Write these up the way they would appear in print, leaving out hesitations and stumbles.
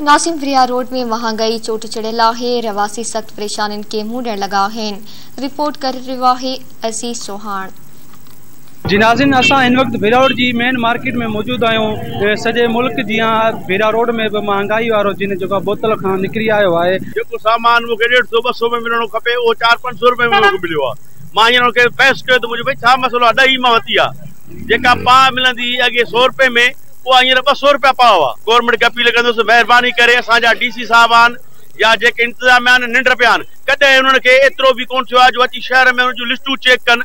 ناظم ڀريا روڊ ۾ مهانگائي چوٽ چڙهيل آهي، رهواسي سخت پريشانين کي منهن ڏيڻ لڳا آهن، رپورٽ ڪري رهيو آهي عزيز چوهاڻ. جي ناظرين اسان هن وقت ڀيرا روڊ جي مين مارڪيٽ ۾ موجود آهيون سڄي ملڪ جيان ڀيرا روڊ ۾ به مهانگائي وارو جن جيڪو بوتل کان نڪري آيو آهي. جيڪو سامان مون کي ڏيڍ سو ٻه سو ۾ ملڻو کپي اهو چار پنج سو روپئي ۾ مون کي مليو آهي مان هينئر ان کي بحث ڪيو ته منهنجو ڀئي ڇا مسئلو آهي ڏهي مان ورتي آهي جيڪا پاء ملندي هئي اڳي سو روپئي ۾ اها هينئر 200 روپيا پاء آ. گورنمينٽ کي اپيل ڪندس مهرباني ڪري اسان جا ڊي سي صاحب آهن يا جيڪي انتظاميا آهن ننڊ پيا آهن ڪڏهن انهن کي ايترو به ڪونه ٿيو آهي جو اچي شهر ۾ انهن جون لسٽون چيڪ ڪن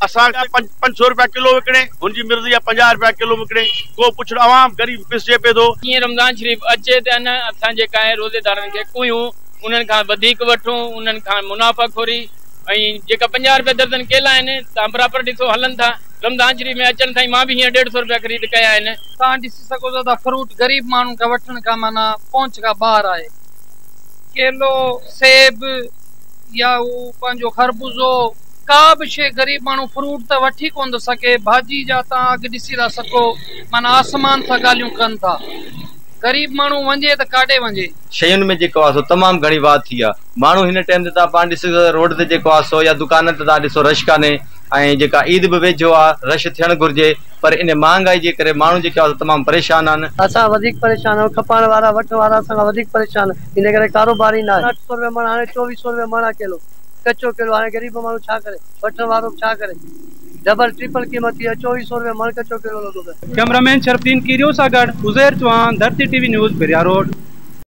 اسان کي 500 روپيا ڪلو وڪڻي هن جي مرضي آهي 50 روپيا ڪلو وڪڻي ڪو پڇڻ عوام غريب پسجي پئي ٿو. جيئن رمضان شريف اچي ته ان اسان جيڪا آهي روزيدارن کي ڪوهيون انهن کان وڌيڪ وٺون انهن کان منافع خوري ۽ جيڪا 50 روپيا درجن ڪيلا آهن توهان برابر ڏسو هلن ٿا. رمضان شريف ۾ اچڻ سان ئي مان به هينئر 150 رپيا خريد ڪيا آهن. توهان ڏسي سگهو ٿا ته فروٽ غريب ماڻهن کي وٺڻ کان معنيٰ پهچ کان ٻاهر آهي. ڪيلو، سيب يا هو پنهنجو خربوزو ڪا به شيء غريب ماڻهو فروٽ ته وٺي ڪونه ٿو سگهي. ڀاڄي جا توهان اگهه ڏسي ٿا سگهو معنيٰ آسمان سان ڳالهيون ڪن ٿا. غريب ماڻهو وڃي ته ڪاڏي وڃي. شين ۾ جيڪو آهي سو تمام گهڻي واڌ ٿي آهي. ماڻهو هن ٽائيم تي توهان پاڻ ڏسي سگهو ٿا روڊ تي جيڪو آهي سو يا دڪانن تي توهان ڏسو رش ڪانهي. ۽ جيڪا عيد به ويجهو آ رش ٿيڻ گهرجي پر ان مهانگائي جي ڪري ماڻهو جيڪي آ سو تمام پريشان آهن. اسان وڌيڪ پريشان آهيون کپائڻ وارا وٺڻ وارا اسان کان وڌيڪ پريشان ان ڪري ڪاروبار ئي ناهي. 800 روپيا مڻ هاڻي 2400 روپيا مڻ آ ڪيلو ڪچو ڪيلو هاڻي غريب ماڻهو ڇا ڪري وٺڻ وارو به ڇا ڪري ڊبل ٽرپل قيمت ٿي وئي آ 2400 روپيا مڻ ڪچو ڪيلو لڳو پيو. ڪئميرا مين شرف الدين ڪيريو سان گڏ Uzair Chauhan, Dharti T V news, Bhiria road.